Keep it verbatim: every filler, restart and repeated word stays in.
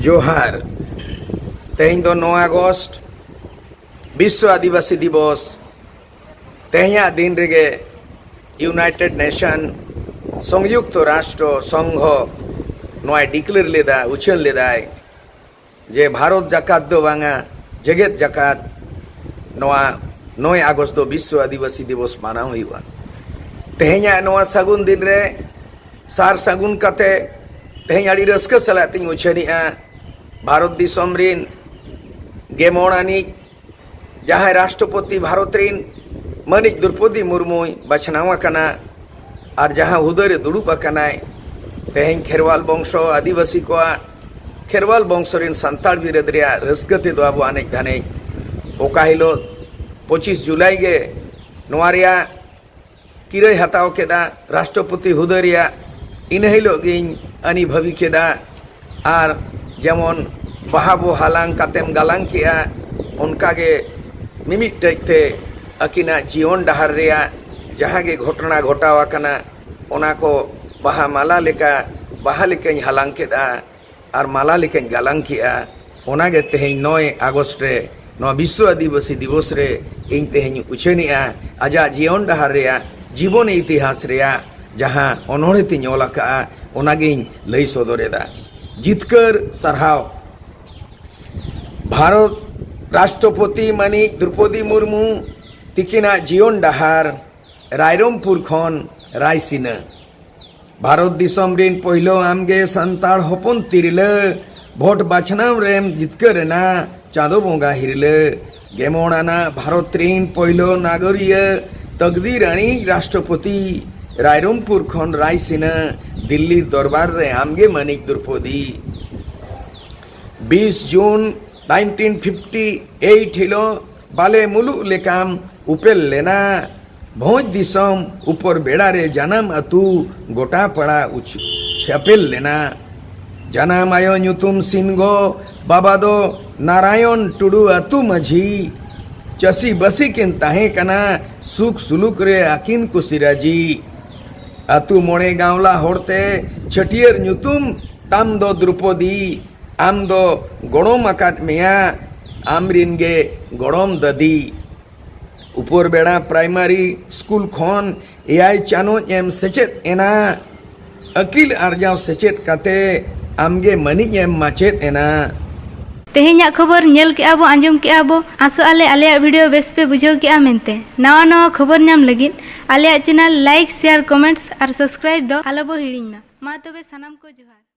ᱡᱚᱦᱟᱨ᱾ ᱛᱮᱦᱮᱧ ᱫᱚ ᱱᱚᱣᱟ ᱟᱜᱚᱥᱴ, ᱵᱤᱥᱥᱚ ᱟᱹᱫᱤᱵᱟᱹᱥᱤ ᱫᱤᱵᱚᱥ᱾ ᱛᱮᱦᱮᱧᱟᱜ ᱫᱤᱱ ᱨᱮᱜᱮ ᱤᱭᱩᱱᱟᱭᱴᱮᱰ ᱱᱮᱥᱚᱱ, ᱥᱚᱝᱭᱩᱠᱛᱚ ᱨᱟᱥᱴᱨᱚ ᱥᱚᱝᱜᱷᱚ, ᱱᱚᱣᱟᱭ ᱰᱤᱠᱞᱮᱭᱟᱨ ᱞᱮᱫᱟ, ᱩᱪᱷᱟᱹᱱ ᱞᱮᱫᱟᱭ ᱡᱮ ᱵᱷᱟᱨᱚᱛ ᱡᱟᱠᱟᱛ ᱫᱚ ᱵᱟᱝᱟ, ᱡᱮᱜᱮᱛ ᱡᱟᱠᱟᱛ ᱱᱚᱣᱟ ᱱᱚᱭ ᱟᱜᱚᱥᱴ ᱫᱚ ᱵᱤᱥᱥᱚ ᱟᱹᱫᱤᱵᱟᱹᱥᱤ ᱫᱤᱵᱚᱥ ᱢᱟᱱᱟᱣ ᱦᱩᱭᱩᱜᱼᱟ᱾ ᱛᱮᱦᱮᱧᱟᱜ ᱱᱚᱣᱟ ᱥᱟᱹᱜᱩᱱ ᱫᱤᱱ ᱨᱮ ᱥᱟᱨ ᱥᱟᱹᱜᱩᱱ ᱠᱟᱛᱮ ᱛᱮᱦᱮᱧ ᱟᱹᱰᱤ ᱨᱟᱹᱥᱠᱟᱹ ᱥᱟᱞᱟᱜ ᱛᱤᱧ ᱩᱪᱷᱟᱹᱱᱮᱜᱼᱟ, ᱵᱷᱟᱨᱚᱛ ᱫᱤᱥᱚᱢ ᱨᱤᱱ ᱜᱮᱢᱚᱬ ᱟᱹᱱᱤᱡ ᱡᱟᱦᱟᱸᱭ ᱨᱟᱥᱴᱨᱚᱯᱚᱛᱤ ᱵᱷᱟᱨᱚᱛ ᱨᱤᱱ ᱢᱟᱹᱱᱤᱡ ᱫᱨᱚᱯᱚᱫᱤ ᱢᱩᱨᱢᱩᱭ ᱵᱟᱪᱷᱱᱟᱣ ᱟᱠᱟᱱᱟ, ᱟᱨ ᱡᱟᱦᱟᱸ ᱦᱩᱫᱟᱹ ᱨᱮ ᱫᱩᱲᱩᱵ ᱟᱠᱟᱱᱟᱭ, ᱛᱮᱦᱮᱧ ᱠᱷᱮᱨᱣᱟᱞ ᱵᱚᱝᱥᱚ ᱟᱹᱫᱤᱵᱟᱹᱥᱤ ᱠᱚᱣᱟᱜ, ᱠᱷᱮᱨᱣᱟᱞ ᱵᱚᱝᱥᱚ ᱨᱤᱱ ᱥᱟᱱᱛᱟᱲ ᱵᱤᱨᱟᱹᱫ ᱨᱮᱭᱟᱜ ᱨᱟᱹᱥᱠᱟᱹ ᱛᱮᱫᱚ ᱟᱵᱚ ᱟᱱᱮᱡ ᱫᱷᱟᱱᱮᱡ᱾ ᱚᱠᱟ ᱦᱤᱞᱳᱜ ᱯᱚᱸᱪᱤᱥ ᱡᱩᱞᱟᱭ ᱜᱮ ᱱᱚᱣᱟ ᱨᱮᱭᱟᱜ ᱠᱤᱨᱟᱹᱭ ᱦᱟᱛᱟᱣ ᱠᱮᱫᱟ, ᱨᱟᱥᱴᱨᱚᱯᱚᱛᱤ ᱦᱩᱫᱟᱹ ᱨᱮᱭᱟᱜ, ᱤᱱᱟᱹ ᱦᱤᱞᱳᱜ ᱜᱤᱧ ᱟᱹᱱᱤ ᱵᱷᱟᱹᱵᱤ ᱠᱮᱫᱟ᱾ ᱟᱨ ᱡᱮᱢᱚᱱ ᱵᱟᱦᱟ ᱵᱚ ᱦᱟᱞᱟᱝ ᱠᱟᱛᱮᱢ ᱜᱟᱞᱟᱝ ᱠᱮᱜᱼᱟ, ᱚᱱᱠᱟᱜᱮ ᱢᱤᱢᱤᱫᱴᱮᱡ ᱛᱮ ᱟᱹᱠᱤᱱᱟᱜ ᱡᱤᱭᱚᱱ ᱰᱟᱦᱟᱨ ᱨᱮᱭᱟᱜ ᱡᱟᱦᱟᱸ ᱜᱮ ᱜᱷᱚᱴᱚᱱᱟ ᱜᱷᱚᱴᱟᱣ ᱟᱠᱟᱱᱟ, ᱚᱱᱟ ᱠᱚ ᱵᱟᱦᱟ ᱢᱟᱞᱟ ᱞᱮᱠᱟ, ᱵᱟᱦᱟ ᱞᱮᱠᱟᱧ ᱦᱟᱞᱟᱝ ᱠᱮᱫᱼᱟ ᱟᱨ ᱢᱟᱞᱟ ᱞᱮᱠᱟᱧ ᱜᱟᱞᱟᱝ ᱠᱮᱜᱼᱟ᱾ ᱚᱱᱟᱜᱮ ᱛᱮᱦᱮᱧ ᱱᱚᱭ ᱟᱜᱚᱥᱴ ᱨᱮ, ᱱᱚᱣᱟ ᱵᱤᱥᱥᱚ ᱟᱹᱫᱤᱵᱟᱹᱥᱤ ᱫᱤᱵᱚᱥ ᱨᱮ ᱤᱧ ᱛᱮᱦᱮᱧ ᱩᱪᱷᱟᱹᱱᱮᱜᱼᱟ᱾ ᱟᱡᱟᱜ ᱡᱤᱭᱚᱱ ᱰᱟᱦᱟᱨ ᱨᱮᱭᱟᱜ, ᱡᱤᱵᱚᱱ ᱤᱛᱤᱦᱟᱥ ᱨᱮᱭᱟᱜ ᱡᱟᱦᱟᱸ ᱚᱱᱚᱬᱦᱮ ᱛᱤᱧ ᱚᱞ ᱟᱠᱟᱜᱼᱟ, ᱚᱱᱟᱜᱤᱧ ᱞᱟᱹᱭ ᱥᱚᱫᱚᱨᱮᱫᱟ᱾ ᱡᱤᱛᱠᱟᱹᱨ ᱥᱟᱨᱦᱟᱣ᱾ ᱵᱷᱟᱨᱚᱛ ᱨᱟᱥᱴᱨᱚᱯᱚᱛᱤ ᱢᱟᱹᱱᱤᱡ ᱫᱨᱚᱯᱚᱫᱤ ᱢᱩᱨᱢᱩ ᱛᱤᱠᱤᱱᱟᱜ ᱡᱤᱭᱚᱱ ᱰᱟᱦᱟᱨ, ᱨᱟᱭᱨᱚᱝᱯᱩᱨ ᱠᱷᱚᱱ ᱨᱟᱭᱥᱤᱱᱟᱹ᱾ ᱵᱷᱟᱨᱚᱛ ᱫᱤᱥᱚᱢ ᱨᱤᱱ ᱯᱳᱭᱞᱳ ᱟᱢᱜᱮ ᱥᱟᱱᱛᱟᱲ ᱦᱚᱯᱚᱱ ᱛᱤᱨᱞᱟᱹ, ᱵᱷᱳᱴ ᱵᱟᱪᱷᱱᱟᱣ ᱨᱮᱢ ᱡᱤᱛᱠᱟᱹᱨ ᱮᱱᱟ ᱪᱟᱸᱫᱚ ᱵᱚᱸᱜᱟ ᱦᱤᱨᱞᱟᱹ᱾ ᱜᱮᱢᱚᱬ ᱟᱱᱟᱜ ᱵᱷᱟᱨᱚᱛ ᱨᱤᱱ ᱯᱳᱭᱞᱳ ᱱᱟᱜᱚᱨᱤᱭᱟᱹ, ᱛᱚᱠᱫᱤᱨ ᱟᱹᱱᱤᱡ ᱨᱟᱥᱴᱨᱚᱯᱚᱛᱤ, ᱨᱟᱭᱨᱚᱝᱯᱩᱨ ᱠᱷᱚᱱ ᱨᱟᱭᱥᱤᱱᱟᱹ, ᱫᱤᱞᱞᱤ ᱫᱚᱨᱵᱟᱨ ᱨᱮ ᱟᱢᱜᱮ ᱢᱟᱹᱱᱤᱡ ᱫᱨᱚᱯᱚᱫᱤ᱾ ᱵᱤᱥ ᱡᱩᱱ ᱱᱟᱭᱤᱱᱴᱤᱱ ᱯᱷᱤᱯᱴᱤ ᱮᱭᱤᱴ ᱦᱤᱞᱳᱜ ᱵᱟᱞᱮ ᱢᱩᱞᱩᱜ ᱞᱮᱠᱟᱢ ᱩᱯᱮᱞ ᱞᱮᱱᱟ᱾ ᱵᱷᱚᱸᱡᱽ ᱫᱤᱥᱚᱢ ᱩᱯᱚᱨ ᱵᱮᱲᱟ ᱨᱮ ᱡᱟᱱᱟᱢ ᱟᱹᱛᱩ ᱜᱚᱴᱟ ᱯᱟᱲᱟ ᱩᱪ-, ᱪᱷᱟᱯᱮᱞ ᱞᱮᱱᱟ᱾ ᱡᱟᱱᱟᱢ ᱟᱭᱳ ᱧᱩᱛᱩᱢ ᱥᱤᱱᱜᱚ, ᱵᱟᱵᱟ ᱫᱚ ᱱᱟᱨᱟᱭᱚᱱ ᱴᱩᱰᱩ ᱟᱹᱛᱩ ᱢᱟᱹᱡᱷᱤ᱾ ᱪᱟᱹᱥᱤ ᱵᱟᱹᱥᱤ ᱠᱤᱱ ᱛᱟᱦᱮᱸ ᱠᱟᱱᱟ, ᱥᱩᱠ ᱥᱩᱞᱩᱠ ᱨᱮ ᱟᱹᱠᱤᱱ ᱠᱩᱥᱤ ᱨᱟᱹᱡᱤ᱾ ᱟᱹᱛᱩ ᱢᱚᱬᱮ ᱜᱟᱶᱞᱟ ᱦᱚᱲᱛᱮ ᱪᱷᱟᱹᱴᱭᱟᱹᱨ ᱧᱩᱛᱩᱢ ᱛᱟᱢ ᱫᱚ ᱫᱨᱩᱯᱚᱫᱤ᱾ ᱟᱢ ᱫᱚ ᱜᱚᱲᱚᱢ ᱟᱠᱟᱫ ᱢᱮᱭᱟ ᱟᱢ ᱨᱤᱱ ᱜᱮ ᱜᱚᱲᱚᱢ ᱫᱟᱫᱤ᱾ ᱩᱯᱚᱨ ᱵᱮᱲᱟ ᱯᱨᱟᱭᱢᱟᱨᱤ ᱥᱠᱩᱞ ᱠᱷᱚᱱ ᱮᱭᱟᱭ ᱪᱟᱱᱚᱪ ᱮᱢ ᱥᱮᱪᱮᱫ ᱮᱱᱟ᱾ ᱟᱹᱠᱤᱞ ᱟᱨᱡᱟᱣ ᱥᱮᱪᱮᱫ ᱠᱟᱛᱮ ᱟᱢᱜᱮ ᱢᱟᱹᱱᱤᱡ ᱮᱢ ᱢᱟᱪᱮᱫ ᱮᱱᱟ᱾ ᱛᱮᱦᱮᱧᱟᱜ ᱠᱷᱚᱵᱚᱨ ᱧᱮᱞ ᱠᱮᱜᱼᱟ ᱵᱚ, ᱟᱸᱡᱚᱢ ᱠᱮᱜᱼᱟ ᱵᱚ᱾ ᱟᱥᱚᱜ ᱟᱞᱮ ᱟᱞᱮᱭᱟᱜ video ᱵᱮᱥ ᱯᱮ ᱵᱩᱡᱷᱟᱹᱣ ᱠᱮᱜᱼᱟ ᱢᱮᱱᱛᱮ᱾ ᱱᱟᱣᱟ ᱱᱟᱣᱟ ᱠᱷᱚᱵᱚᱨ ᱧᱟᱢ ᱞᱟᱹᱜᱤᱫ ᱟᱞᱮᱭᱟᱜ channel like, share, comments ᱟᱨ subscribe ᱫᱚ ᱟᱞᱚ ᱵᱚ ᱦᱤᱲᱤᱧ ᱢᱟ᱾ ᱢᱟ ᱛᱚᱵᱮ ᱥᱟᱱᱟᱢ ᱠᱚ ᱡᱚᱦᱟᱨ᱾